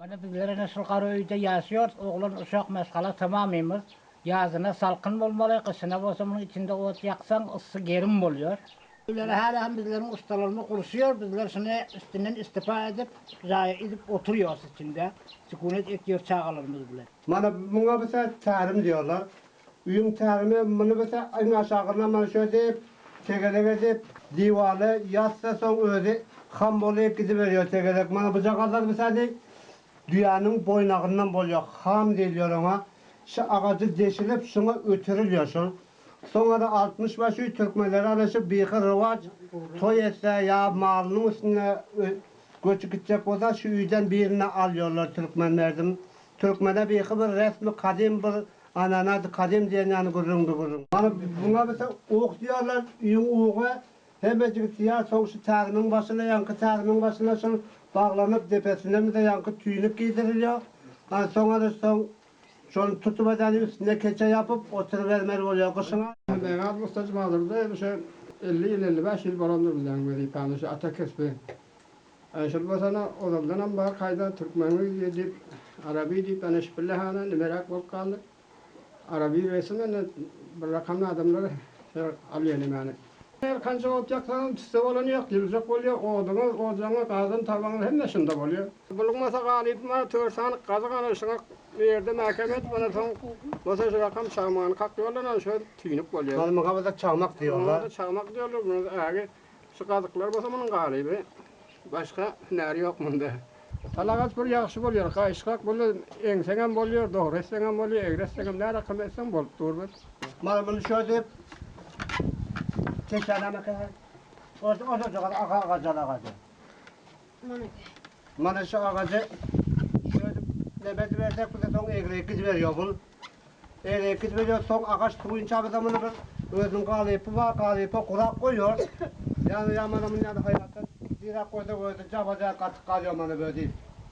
Mana bizler ene şul gara öýde ýaşaýarys, oglan uşak maşgala tamamymyz. Ýazyna salkyn bolmaly, gyşyna bolsa munuň içinde ot ýaksaň yssy gerim bolýar. Öýleri häli hem bizleriň ussalarymyz guruşýar, bizler şuny üstünden istifa edip, jaýa idip oturýarys içinde, sükunet etýär çagalarymyz bilen. Mana muňa bize tärim diýýärler. Öýüň tärimi muny bize iň aşagyna mana şöyle diýip, tegelek edip, diwala ýazsa soň özi ham bolup gidiberýär tegelek. Mana bujagazlar bize diýip, düýäniň boýnagyndan bolýar, ham diýilýär oňa. Şu agajy deşilip şuňa ötürilýär şol. Soňra 65 öý türkmenleri ana şu bihyr rowaç toý etse ýa malynyň üstünde göçüp gitjek bolsa şu öýden birini alýarlar türkmen merdim. Türkmene bihy bir resmi kadym bir ananady kadym diýen ýaly gürrüňdi gürrüň. Mana muňa bize uk diýýärler öýüň ugy hemmejigi diýýär soň şu tärimiň başyna ýaňky tärimiň başyna şol baglanyp depesinden bize ýaňky tüýnük geýdirilýär. Ana soňra soň Şony tutup edeni üstüne keçe ýapyp oturybermeli bolýar gyşyň. Meňat Mustaç Mazardaýew şu 50 ýyl, 55 ýyl bolandyr bizleň wezipämiz şu ata kesbi. Äý şol bolsana ozaldanam bar kaýda türkmeniň diýip araby diýip ana şpille hana nimeräk bolup galdy. Araby resim indi bir rakamly adamlar alýar nemäni. Her kança ot ýaksaňam tüsse bolany ýok, ýyljak bolýar, oduňyz, ojagyňyz, gazan tabaňyz hemme şunda bolýar. Bulunmasa galypma tört sany gazyk ana şuňa bu ýerde mäkäm edip ana soň bolsa şu rakam çagmany kakýarlar ana şo tüýnük bolýar. Muňa bolsa çagmak diýýärler. Muňa çagmak diýýärler, munuň ägi şu gazyklar bolsa munuň galyby. Başga hünäri ýok munda. Tal agaç bir ýagşy bolýar, gaýyşgak bolýar, eňseňem bolýar, dogry etseňem bolýar, egri etseňem, nä rakam etseň bolup dur bir. Mana muny şödüp çeşeneme Ojajyk aga agajal agajy. Mana şu agajy şödüp neme edibersek bize soň egri gidiberýär bul. Egri gidiberýär soň agaç suwynça bize muny bir özüniň galypy bar galypa gurap goýýar. Ýa ýa mana muny ýa haýatda diräp goýsak özi jabaja gatyp galýar mana böyle diýip.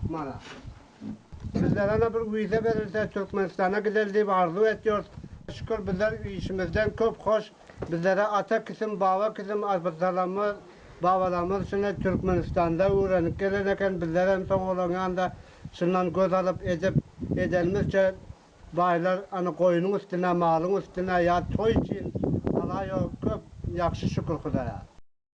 Mana. Bizlere bir wiza berilse Türkmenistana gideli diýip arzuw etýäris. Şükür bizler işimizden köp hoş. Bizlere ata kisim baba kisim atalarymyz babalarymyz şunda Türkmenistanda öwrenip gelen eken bizlerem soň olaryň ýanynda şundan göz alyp edip edenimizçe baýlar ana goýnuň üstüne malyň üstüne ýa toý üçin alaýo köp ýagşy şükür Hudaýa.